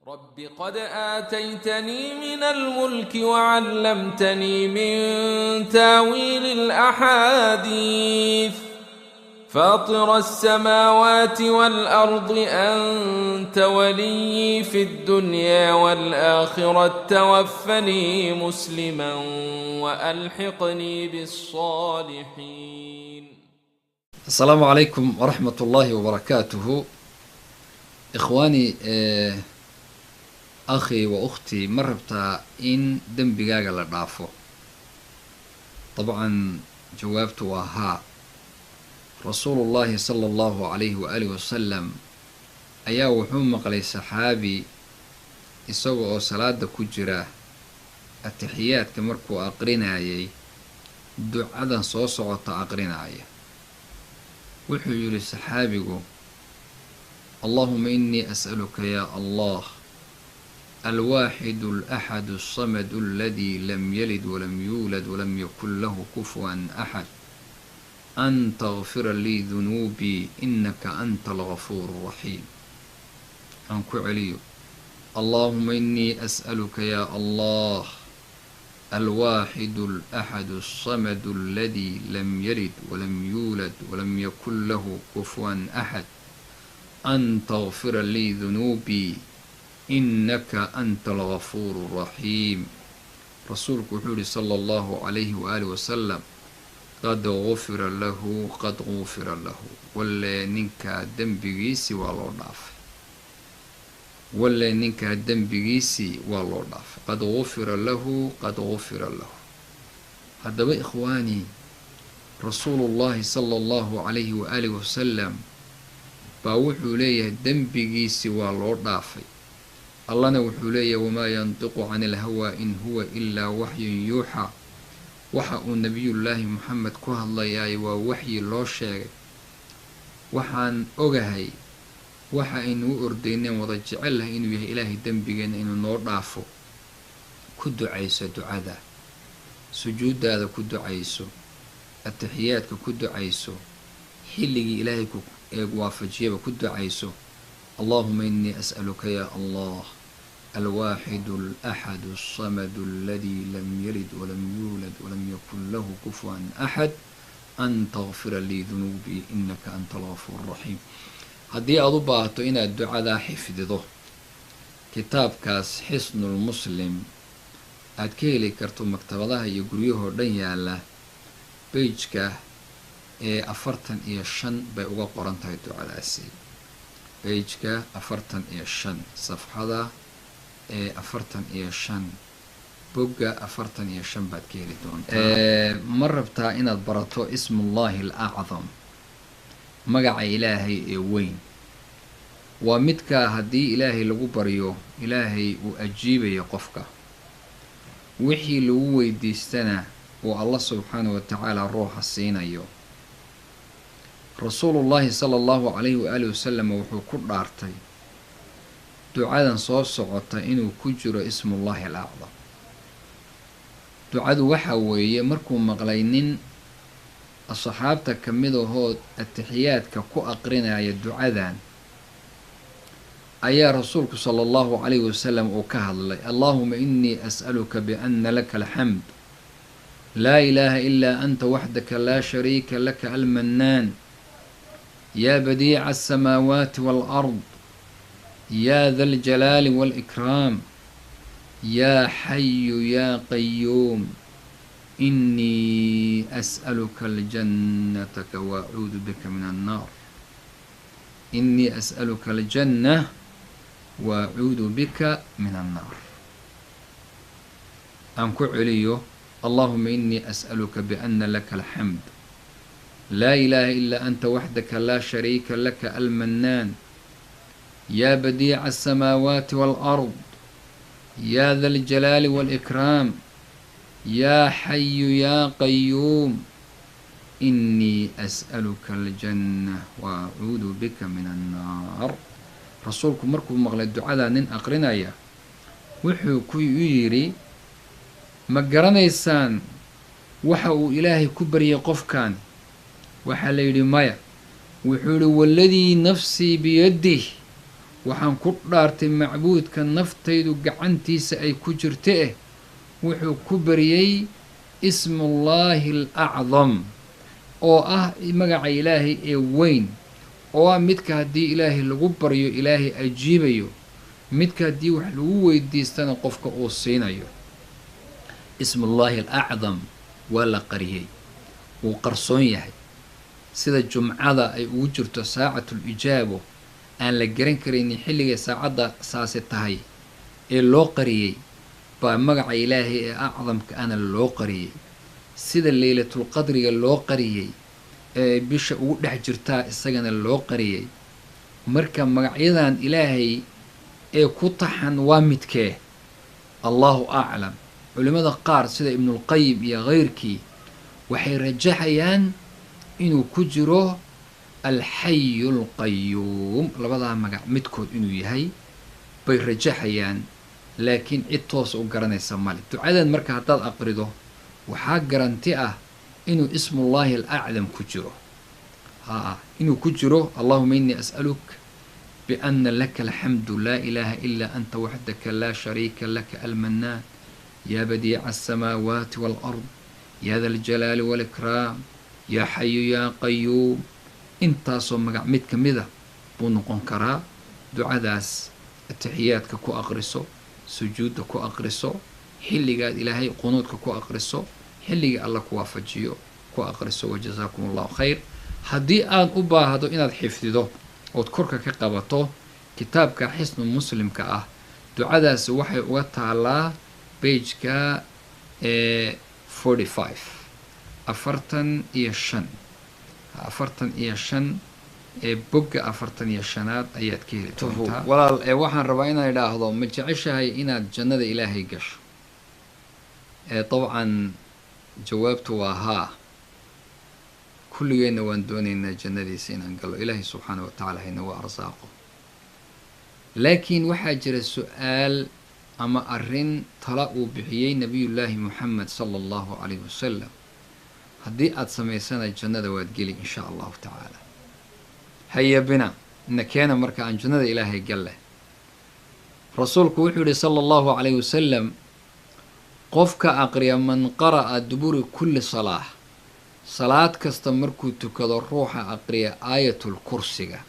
رب قد آتيتني من الملك وعلمتني من تاويل الأحاديث فاطر السماوات والأرض أنت وليي في الدنيا والآخرة توفني مسلما وألحقني بالصالحين. السلام عليكم ورحمة الله وبركاته. إخواني، أخي وأختي، ma rabtaa in dembigaaga la dhaafo? Dabcan jawaabtu waa haa. Rasuulullaahi sala allahu calayhi waaalih wasalam ayaa wuxuu maqlay saxaabi isaga oo salaada ku jira, atixiyaadka markuu aqrinayay ducadan soo socota aqrinaya. Wuxuu yidhi saxaabigu: "Allahuma inii as'aluka ya Allah alwaaxidu alaxadu alsamadu aladi lam yalid walam yuulad walam yakun lahu kufuwan axad an takfira lii dunuubii inaka anta algafuur raxiim." Aan ku celiyo: "Allahuma inii as'aluka ya Allah alwaaxidu alaxadu alsamadu aladi lam yalid walam yuulad walam yakun lahu kufuwan axad an takfira lii dunuubii inaka anta algafuur raxiim." Rasuulku wuxuu yihi sala allahu calayhi waaalih wasalam: "Qad gufira lahu, qad gufira lahu." Wallee ninkaa dembigiisii waa loo dhaafay, wallee ninkaa dembigiisii waa loo dhaafay. "Qad gufira lahu, qad gufira lahu." Haddaba ikhwaanii, rasuulullahi sala allahu calayhi waaalih wasalam baa wuxuu leeyahay dembigiisii waa loo dhaafay. Allana wuxuu leeyahay: "Wamaa yantiqu cani ilhawaa in huwa ilaa waxyun yuuxaa." Waxa uu nabiyullaahi Moxamed ku hadlayaay waa waxyi loo sheegay. Waxaan ogahay waxa aynu u ordayneen wada jecellahay inuu yahay Ilaahay dembigeenna inuu noo dhaafo. Ku ducayso ducada, sujuuddaada ku ducayso, atixiyaadka ku ducayso, xilligii Ilaahay ku waafajiyaba ku ducayso: "Allahuma inii as'aluka ya Allah alwaaxidu alaxadu alsamadu aladi lam yalid walam yuulad walam yakun lahu kufuwan axad an takfira lii dunuubii inaka anta algafuur raxiim." Haddii aada u baahato inaad ducadaa xifdido, kitaabkaas Xisnulmuslim aad ka heli karto maktabadaha iyo guryahoo dhan yaalla, page-ka ee 45 bay uga qoran tahay ducadaasi. Page-ka 45, safxada ee 45, bogga 45 baad ka heli doontaa. Ma rabtaa inaad barato ismullahi alacdam, magaca Ilaahay ee weyn? Waa midkaa haddii Ilaahay lagu baryo Ilaahay uu ajiibayo qofka, wixii lagu weydiistana uu Allah subxaanahu wa tacaala ruuxa siinayo. Rasuulullaahi sala allahu calayhi waaalih wasalam wuxuu ku dhaartay ducadan soo socota inuu ku jiro ismullahi alacdam. Ducadu waxa weeye, markuu maqlay nin asxaabta ka mid ahood atixiyaadka ku aqrinaya ducadan, ayaa rasuulku sala allahu calayhi wasalam uu ka hadlay: "Allahuma inii as'aluka biana laka alxamd laa ilaaha ilaa anta waxdaka laa shariika laka almannaan yaa badiica alsamaawaati waalard yaa da aljalaali waalikraam yaa xayu yaa qayuum inii as'aluka aljannataka waacuudu bika min annaar, inii as'aluka aljanna waacuudu bika min annaar." Aan ku celiyo: "Allahuma inii as'aluka biana laka alxamd laa ilaaha ilaa anta waxdaka laa shariika laka almannaan yaa badiica alsamaawaati waalard yaa da aljalaali waalikraam yaa xayu yaa qayuum inii as'aluka aljanna waacuudu bika min annaar." Rasuulku markuu maqlay ducadaa nin aqrinaya, wuxuu ku u yidhi: "Ma garanaysaan waxa uu Ilaahay ku baryay qofkan?" Waxaa la yidhi: "Maya." Wuxuu yihi: "Waladii nafsii biyadih Waxaan ku dhaartay macbuudka naftaydu gacantiisa ay ku jirta eh. Wuxuu ku bariyey ismullaahi alacdam, oo ah magaca Ilaahay ee weyn, oo ah midka haddii Ilaahay lagu baryo Ilaahay ajiibayo, midka haddii wax lagu weydiistana qofka uu siinayo. Ismullaahi alacdam waa la qariyey, wuu qarsoon yahay, sida jumcada ay ugu jirto saacatul ijaabo aan la garan karaynin xilligay saacadda saasi tahay ee loo qariyey, baa magaca Ilaahay ee acdamka ana loo qariyey. Sida leylatulqadriga loo qariyey ee bisha ugu dhex jirtaa, isagana loo qariyey. Marka magacyadan Ilaahay ee ku taxan waa midkee? Allahu aclam. Culimada qaar sida Ibnulqayim iyo keyrkii waxay rajaxayaan inuu ku jiro Alxayu Alqayuum, labadaa magac midkood inuu yahay bay rajaxayaan, laakiin cid toosa u garanaysa male. Ducadan marka haddaad aqrido, waxaa garanti ah inuu ismullaahi alacdam ku jiro, haa, inuu ku jiro. Allahuma inii as'aluk biana laka alxamdu, laa ilaaha ilaa anta waxdaka laa shariika laka, almanaan, yaa badiica alsamaawaati waalard, yaa da aljalaali waalikraam, yaa xayu yaa qayuum. Intaasoo magac mid ka mida buu noqon karaa. Ducadaas atixiyaadka ku aqriso, sujuudda ku aqriso, xilligaad Ilaahay qunuudka ku aqriso, xilliga Alla ku waafajiyo ku aqriso. Wajazaakum Allahu khayr. Haddii aad u baahdo inaad xifdido ood korka ka qabato, kitaabka Xisnu Muslimka ah ducadaasi waxay uga taalaa page-ka ee 45, 45, 45 ee bogga 45aad ayaad ka heli doontaa. Walaal, ee waxaan rabaa inaan idhaahdo, ma jeceshahay inaad jannada Ilaahay gasho? Ee dabcan jawaabtu waa haa. Kulligeenna waan doonaynaa jannadiisa inaan galo, Ilaahay subxaana wa tacaala haynagu arsaaqo. Laakiin waxaa jira su-aal ama arrin tala uu bixiyey Nabiyullaahi Moxamed sala Allahu calayhi wasalam, haddii aada samaysana jannada waad geli insha Allahu tacaala. Haya bina ina keena marka aan jannada Ilaahay galle. Rasuulku wuxuu yihi sala Allahu calayhi wasalam, qofka aqriya, man qara'a duburi kulli salaah, salaad kasta markuu tukado ruuxa aqriya aayatul kursiga,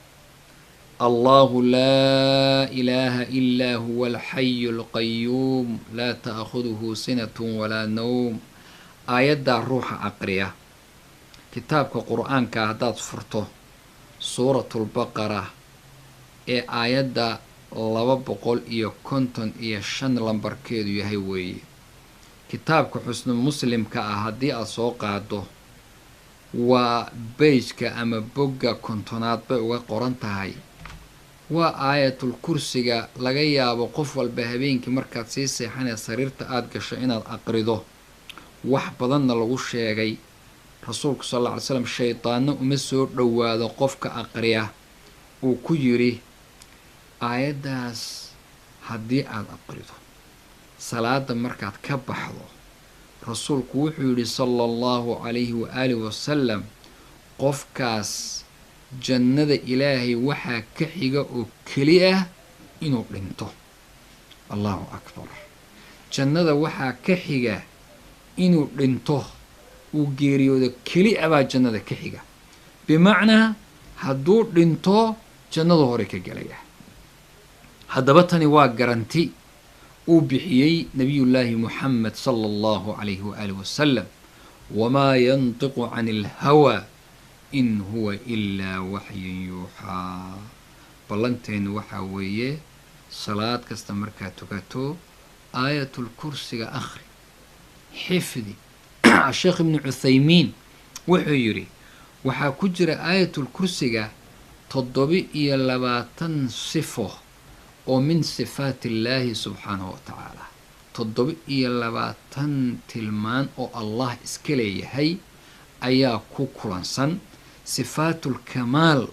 Allahu laa ilaaha ilaa huwa alxayu alqayuum, laa ta'khuduhu sinatun walaa nawm, aayaddaa ruuxa aqriya, kitaabka Qur-aanka haddaad furto Suuratulbaqara ee aayadda 255 lambarkeedu yahay weeye. Kitaabka Xusnu Muslimka ah haddii aada soo qaado, waa page-ka ama bogga 50aad bay uga qoran tahay. Waa aayatul kursiga laga yaabo qof walba habeenkii markaad sii seexanee sariirta aada gasho inaad aqrido. Wax badanna lagu sheegay rasuulku sal alla alay slam, shaydaanno uma soo dhowaado qofka aqriya uu ku yidhi. Aayaddaas haddii aada aqrido salaada markaad ka baxdo, rasuulku wuxuu yidhi sala Allahu calayhi waaalih wasalam, qofkaas jannada Ilaahay waxaa ka xiga oo keli ah inuu dhinto. Allahu akbar! Jannada waxaa ka xiga inuu dhinto, uu geeriyoodo keli a baa jannada ka xiga. Bimacnaa hadduu dhinto jannadu hore ka gelaya. Haddaba tani waa garanti uu bixiyey Nabiyullaahi Moxamed sala Allahu calayhi waaalih wasalam. Wamaa yantiqu cani alhawaa in huwa ilaa waxyun yuuxaa. Ballanteennu waxaa weeye, salaad kasta markaad tukato aayatul kursiga akhri, xifdi. Sheekh Ibnu Cuthaymiin wuxuu yidhi, waxaa ku jira aayatul kursiga 27 sifo oo min sifaat illaahi subxaanahu wa tacaala, 27 tilmaan oo Allah iska leeyahay ayaa ku kulansan. Sifaatul kamaal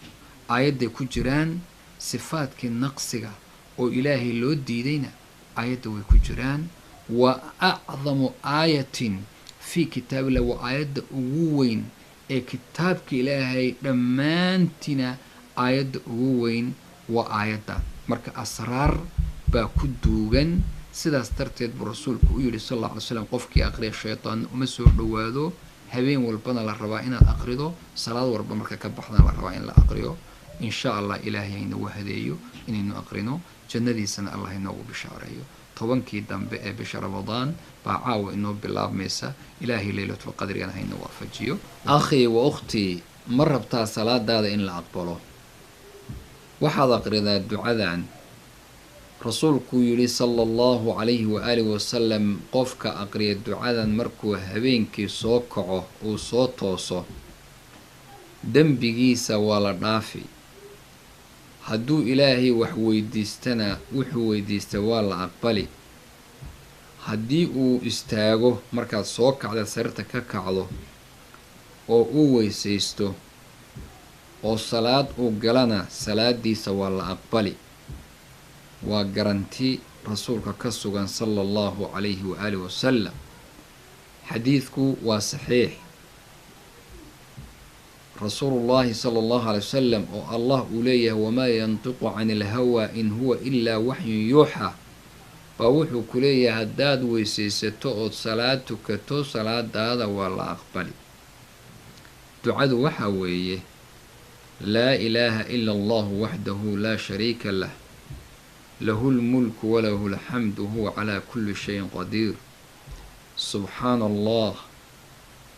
aayadday ku jiraan, sifaadkii naqsiga oo Ilaahay loo diidayna aayadda way ku jiraan. Waa acdamu aayatin fii kitaabillah, waa aayadda ugu weyn ee kitaabka Ilaahay dhammaantiina. Aayadda ugu weyn waa aayadda. Marka asraar baa ku duugan. Sidaas darteed buu rasuulku u yidhi sal alla alay slam, qofkii aqriya shaytaanna uma soo dhowaado. Habeen walbana la rabaa inaad aqrido, salaad walba marka ka baxdana la rabaa in la aqriyo. Insha Allah Ilaahay haynagu hadeeyo inaynu aqrino, jannadiisana Allah inoogu bishaareeyo. 10kii dambe ee bisha Ramadaan baa caawa inoo bilaabmaysa. Ilaahay leylatulqadrigana hayna waafajiyo. Akhii wa ukhtii, ma rabtaa salaadaada in la aqbalo? Waxaad aqridaa ducadan rasuulkuu yidhi sala allahu calayhi waaalih wasalam. Qofka aqriya ducadan markuu habeenkii soo kaco, uu soo tooso, dembigiisa waa la dhaafi. Hadduu Ilaahay wax weydiistana, wuxuu weydiista waa la aqbali. Haddii uu istaago markaad soo kacda, sariirta ka kacdo oo uu weysaysto oo salaad uu galana, salaadiisa waa la aqbali. Waa garanti rasuulka ka sugan sala allahu calayhi waaalih wasalam. Xadiidku waa saxiix. Rasuulullaahi sala allahu alay wasalam oo Allah uu leeyahay wamaa yantiqu cani ilhawaa in huwa ilaa waxyun yuuxa, baa wuxuu ku leeyahay haddaad weysaysato ood salaad tukato, salaadaada waa la aqbali. Ducadu waxaa weeye: laa ilaaha ila allahu waxdahu laa shariika lah, lahu lmulku walahu alxamdu, huwa calaa kulli shayin qadiir, subxaana allah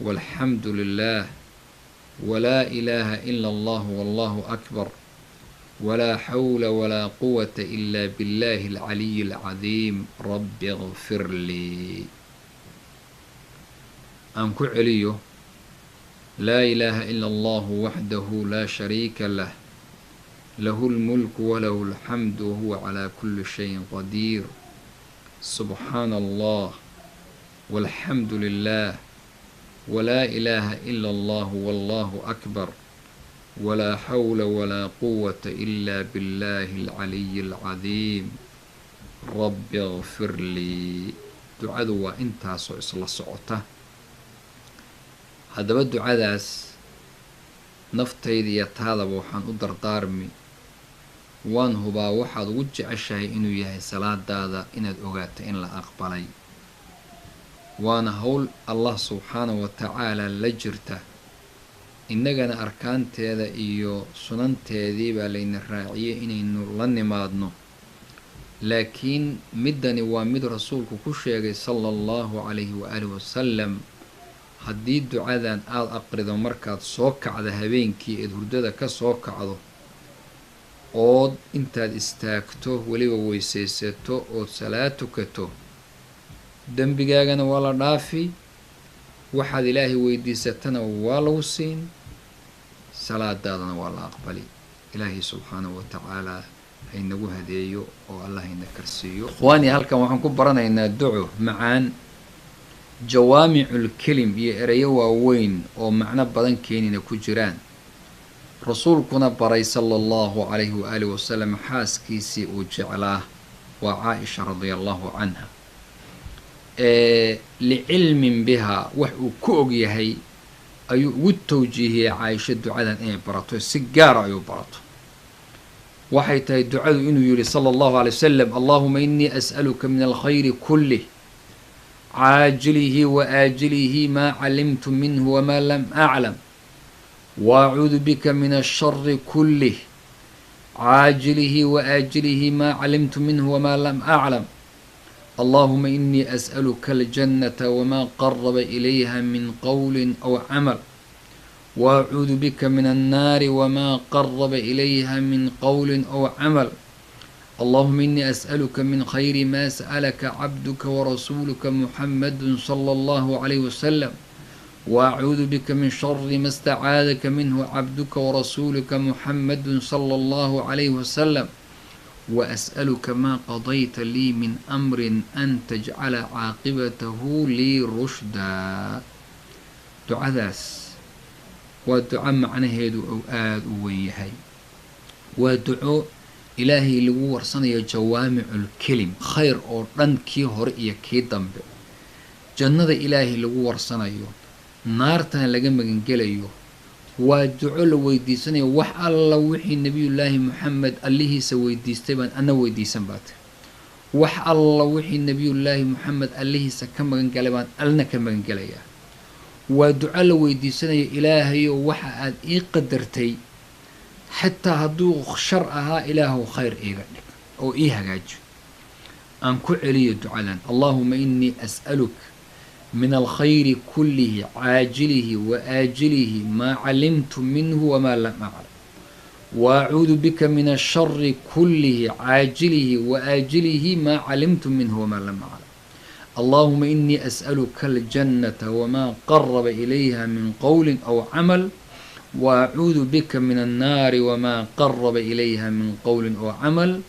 walxamdu lilah, walaa ilaaha ila allah, wallahu akbar, walaa xawla walaa quwata ila billahi alcaliyi alcadiim, rabbi ikfir lii. Aan ku celiyo: laa ilaaha ila allahu waxdahu laa shariika lah, lahu lmulku walahu alxamdu, wahuwa calaa kulli shayin qadiir, subxaana allah walxamdu lilah, walaa ilaaha ila allahu, wallahu akbar, walaa xawla walaa quwata ila billahi alcaliyi alcadiim, rabbi ikfir lii. Ducadu waa intaasoo isla socota. Haddaba ducadaas naftayda iyo taadaba waxaan u dardaarmi. Waan hubaa waxaad ugu jeceshahay inuu yahay salaadaada inaad ogaato in la aqbalay, waana howl Allah subxaanahu wa tacaala la jirta. Innagana arkaanteeda iyo sunanteedii baa layna raaciyey inaynu la nimaadno, laakiin middani waa mid rasuulku ku sheegay sala allahu calayhi waaalih wasalam. Haddii ducadan aada aqrido markaad soo kacda habeenkii eed hurdada ka soo kacdo, ood intaad istaagto weliba weysaysato ood salaad tukato, dembigaagana waa la dhaafi, waxaad Ilaahay weydiisatana waa lagu siin, salaadaadana waa la aqbali. Ilaahay subxaanahu wa tacaala haynagu hadeeyo oo Allah hayna karsiiyo. Ikhwaani, halkan waxaan ku baranaynaa duco macaan, jawaamiculkelim iyo ereyo waaweyn oo macno badan keenina ku jiraan, rasuulkuna baray sala allahu calayhi waaalih wasalam xaaskiisii uu jeclaa, waa Caaisha radia allahu canha. Licilmin bihaa, wax uu ku og yahay ayuu ugu tawjiihiyey Caaisho ducadan inay barato, si gaara ayuu barato. Waxay tahay ducadu inuu yihi sala allahu alay wasalam: allahuma inii as'aluka min alkhayri kulih, caajilihi wa aajilihi, maa calimtu minhu wamaa lam aclam, waacuudu bika min ashari kulih, caajilihi wa aajilihi, maa calimtu minhu wamaa lam aclam. Allahuma inii as'aluka aljannata wamaa qaraba ilayha min qowli aw camal, waacuudu bika min annaari wamaa qaraba ilayha min qowli aw camal. Allahuma inii as'aluka min khayri ma sa'alaka cabduka warasuuluka muxamadu sala allahu calayh wasalam, waacuudu bika min shari ma stacaadaka minhu cabduka warasuuluka muxamadu sala allahu calayh wasalam, waas'aluka maa qadayta lii min amrin an tajcala caaqibatahu lii rushdaa. Ducadaas waa duco macnaheedu uu aada u weyn yahay. Waa duco Ilaahay lagu warsanayo jawaamiculkelim, khayr oo dhan, kii hore iyo kii dambe, jannada Ilaahay lagu warsanayo, naartana laga magangelayo. Waa duco la weydiisanaya. Wax alla wixii Nabiyullaahi Moxamed Allihiisa weydiistay baan ana weydiisan baa tiri. Wax alla wixii Nabiyullaahi Moxamed Allihiisa ka magan galay baan alna ka magan gelayaa. Waa duco la weydiisanaya: Ilaahayo, waxa aad ii qadartay, xataa hadduu shar ahaa, Ilaahow khayr iiga dhig oo ii hagaajo. Aan ku celiyo ducadan: Allahuma inii as'aluk min alkhayri kullihi, caajilihi wa aajilihi, maa calimtu minhu wamaa lam aclam, wa acuudu bika min ashari kullihi, caajilihi wa aajilihi, maa calimtu minhu wamaa lam aclam. Allahuma inii as'aluka aljannata wamaa qaraba ilayha min qowli aw camal, wa acuudu bika min annaari wamaa qaraba ilayha min qowli aw camal.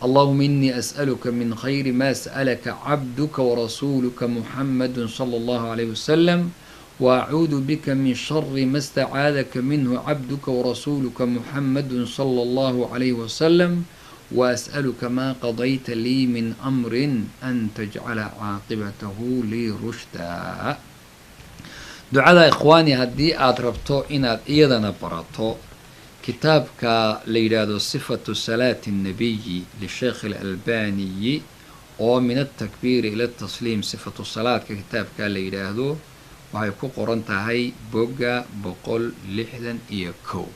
Allahuma inii as'aluka min khayri ma sa'alaka cabduka warasuuluka Muxamadu sala Allahu alayh wasalam, wa acuudu bika min shari ma stacaadaka minhu cabduka warasuuluka Muxamadu sala Allahu alayh wasalam, wa as'aluka maa qadayta lii min amrin an tajcala caaqibatahu lii rushdaa. Ducada, ikhwaani, haddii aada rabto inaad iyadana barato, kitaabka la yidhaahdo Sifatu Salaati Annabiyi lisheekh Alalbaniyi, oo min altakbiiri ila atasliim, sifatu salaadka kitaabka la yidhaahdo, waxay ku qoran tahay bogga 161,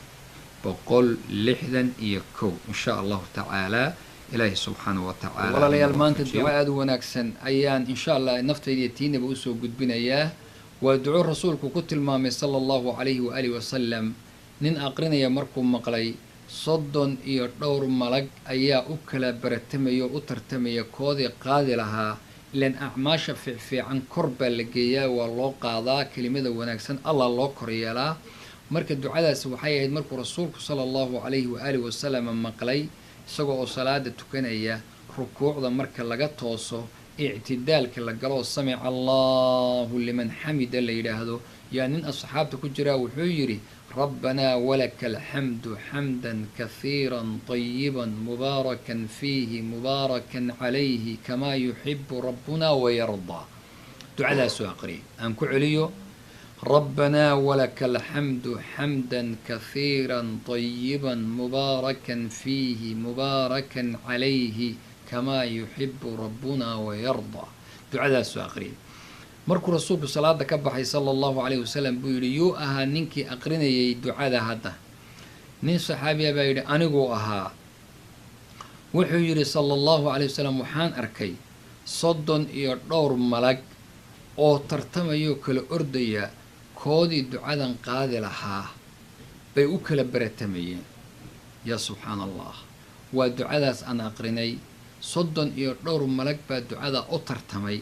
161, insha Allahu tacaala. Ilaahi subxaanahu wa tacala. Walaalayaal, maanta duco aada u wanaagsan ayaan insha Allah naftayda iyo tiinaba usoo gudbinayaa. Waa duco Rasuulku ku tilmaamay sala Allahu calayhi waaalih wasalam. Nin aqrinaya markuu maqlay, 30 iyo dhowr malag ayaa u kala baratamaya oo u tartamaya koodii qaadi lahaa. Ilaan acmaasha fiicfiican kor baa la geeyaa, waa loo qaadaa, kelimada wanaagsan Allah loo koryeelaa. Marka ducadaasi waxay ahayd markuu Rasuulku sala Allahu calayhi waaalih wasalam maqlay isagoo oo salaada tukanaya, rukuucda marka laga tooso, ictidaalka la galo, samica Allahu liman xamida la yidhaahdo, yaa nin asxaabta ku jiraa wuxuu yidhi: "Rabbanaa walaka alxamdu xamdan kahiira طayiba mubaarakan fiihi mubaarakan calayhi kamaa yuxibu rabbuna wayardaa." Ducadaasuu aqriyay. Aan ku celiyo: "Rabbanaa walaka alxamdu xamda kahiira طayiba mubaarakan fiihi mubaarakan calayhi kamaa yuxibu rabbuna wayardaa." Ducadaasuu aqriyay. Markuu Rasuulku salaada ka baxay sala Allahu calayhi wasalam buu yidhi: "Yuu ahaa ninkii aqrinayay ducada hadda?" Nin saxaabiya baa yidhi: "Aniguu ahaa." Wuxuu yidhi sala Allahu calayh wasalam: "Waxaan arkay 30 iyo dhowr malag oo tartamayoo kala ordaya, koodii ducadan qaadi lahaa bay u kala baratamayeen." Yaa subxaana Allah, waa ducadaas aan aqrinay. 32 malag baa ducada u tartamay.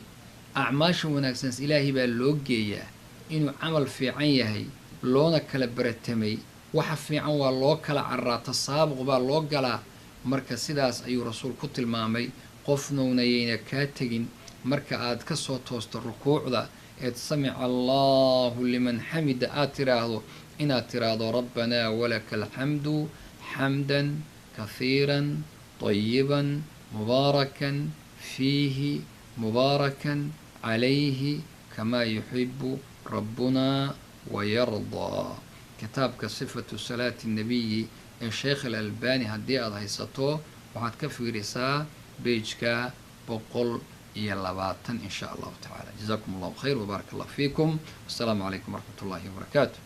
Acmaasha wanaagsan Ilaahay baa loo geeyaa inuu camal fiican yahay, loona kala baratamay. Waxa fiican waa loo kala cararaa, tasaabuq baa loo galaa. Marka sidaas ayuu Rasuul ku tilmaamay. Qofnowna yayna kaa tegin marka aad ka soo toosto rukuucda eed samica Allahu liman xamida aad tiraahdo, inaad tiraahdo: "Rabbanaa walaka alxamdu xamdan kahiiran طayiban mubaarakan fiihi mubaarakan calayhi kamaa yuxibu rabbuna wayardaa." Kitaabka Sifatu Salaati Annabiyi ee Sheekh Alalbani haddii aada haysato, waxaad ka fiirisaa page-ka 120, in sha Allahu tacala. Jazakum Allahu khayr wbaarak Allah fiikum. Wassalaamu calaykum waraxmat ullahi wabarakaatu.